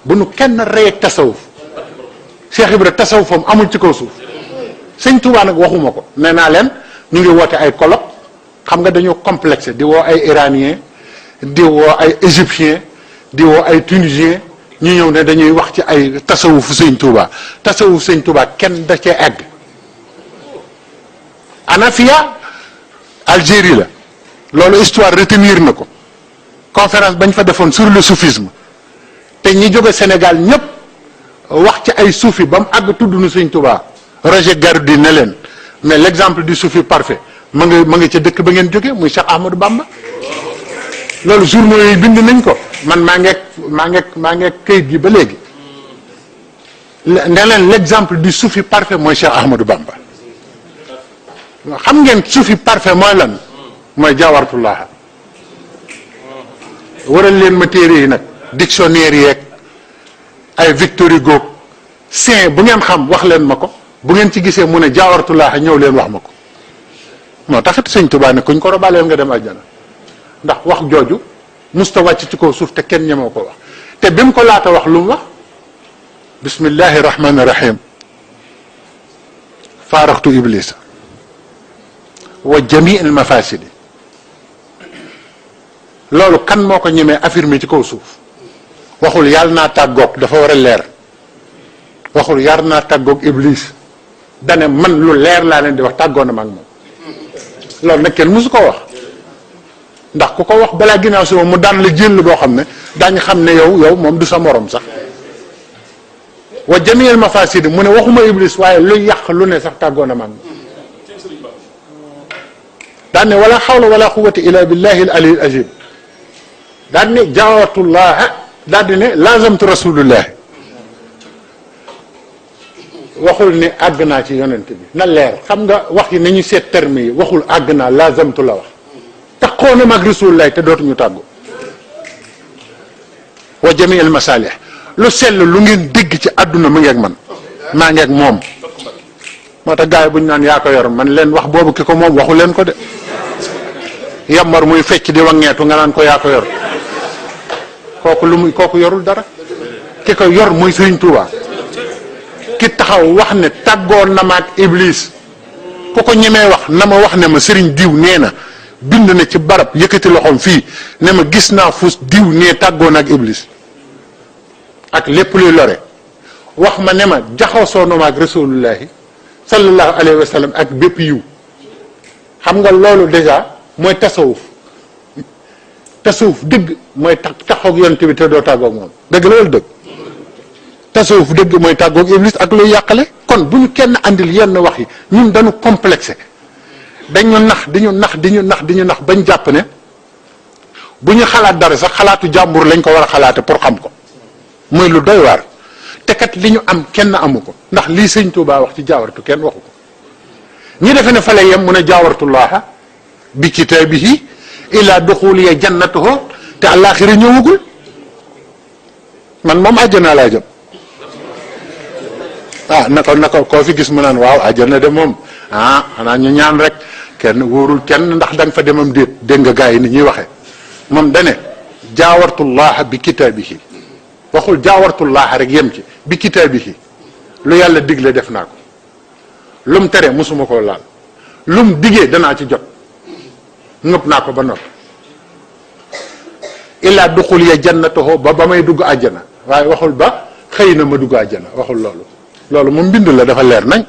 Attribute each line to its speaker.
Speaker 1: bu nu kenn rey tasawuf Cheikh Ibra tasawufam amul ci kaw suuf sëñ Touba nag waxuma ko nee naa leen ñu ngi woote ay colloque xam nga dañoo complexé di woo ay iranien di woo ay égyptien di woo ay tunisien ñu ñëw ne dañuy wax ci ay tasawufu sëñ Touba tasawuf sëñ Touba kenn da cee egg Anafia Algérie la loolu histoire retenir na ko conférence bañ fa defoon sur le soufisme te ñi jóge Sénégal ñépp wax ci ay soufi ba mu àgg tudd na sëñ Touba Roger Garaudy ne leen mais l'exemple du soufi parfait ma nga ca dëkk ba ngeen jóge muy Cheikh Ahmadou Bamba loolu journaux yi bind nañ ko man maa ngeeg kayit gi ba léegi ne leen l'exemple du soufi parfait mooy Cheikh Ahmadou Bamba xam ngeen soufi parfait mooy lan mooy jaawartullah waral leen ma téere yi nag dictionnaire yeeg ay Victor Hugo saint bu ngeen xam wax leen ma ko bu ngeen ci gisee mu ne jaawartullah ñëw leen wax ma ko moo taxit sëñ Tuubaa ne kuñ ko robaleel nga dem aljana ndax wax jooju musta wàcc ci kaw suuf te kenn ñemoo ko wax te bi mu ko laata wax lu mu wax bismillahi rahmani rahim faaraxtu iblisa wa jamii al mafasidi loolu kan moo ko ñemee affirmé ci kaw suuf waxul yàlla naa tàggoog dafa war a leer waxul yar naa tàggoog iblis dane man lu leer laa leen di wax tàggoo na ma ak moom loolu nag kenn musu ko wax ndax ku ko wax balaa ginnaaw si moom mu daan la jël boo xam ne daañu xam ne yow moom du sa morom sax wa jamii al mafasidi mu ne waxuma iblis waaye lu yàq lu ne sax tàggoo na ma ak moom daan ne wala xawla wala quwwata illa billahi al ali al azim daan ne jaawatullah daan di ne lazamtu rasulullah waxul ne àgg naa ci yonent bi na leer xam nga wax yi nañu seet terme yi waxul àgg naa lazamtu la wax taxoo na mag rasulullah te dootuñu tàggu wa jami al masalih lu sell lu ngeen dégg ci àdduna mu ngeeg man maa ngeeg moom moo tax gars yi bu ñu naan yaa ko yor man leen wax boobu ki ko moom waxu leen ko de yambar muy fecc di wangeetu nga naan ko yaa ko yor kooku lu muy kooku yorul dara ki ko yor muy Sëriñ Tuubaa ki taxaw wax ne tàggoon na ma ak iblis ku ko ñemee wax na ma wax ne ma sëriñ diw nee na bind na ci barab yëkkati loxoom fii ne ma gis naa fu diw nee tàggoon ak iblis ak lépp luy lore wax ma ne ma jaxasoo na ma ak rasulullahi sallallahu alayhi wa sallam ak bépp yiw xam nga loolu déjà mooy tasawuf dëgg mooy taxaw yonent bi te doo tàggoog moom dëgg la wala dëgg tasawuf dëgg mooy tàggoog iblis ak luy yàqale kon bu ñu kenn andil yenn wax yi ñun dañu complexé dañu nax di ñu nax bañ jàpp ne bu ñu xalaat dara sax xalaatu jàmbur lañ ko war a xalaate pour xam ko mooy lu doy waar te kat li ñu am kenn amu ko ndax lii sëñ Tuubaa wax ci jaawartu kenn waxu ko ñi defe ne fa lay yem mu ne jaawartullaha bi kitaabihi ila duxuliya jannatuhu te àllaaxira ñëwagul man moom àjjana laa jëm na ko koo fi gis mu naan waaw àjjana de moom xanaa ñu ñaan rek kenn wóorul kenn ndax da nga fa demam déet dégg nga gars yi ni ñuy waxee moom dane jaawartullaha bi kitaabihi waxul jaawartullaha rek yem ci bi kitaabihi lu yàlla digle def naa ko lum tere mosuma koo laal lum digee danaa ci jot ngëpp naa ko ba noppi illaa duxul ya jannatahu ba may dugg àjjana waaye waxul ba xëy na ma dugg àjjana waxul loolu moom mbind la dafa leer nañ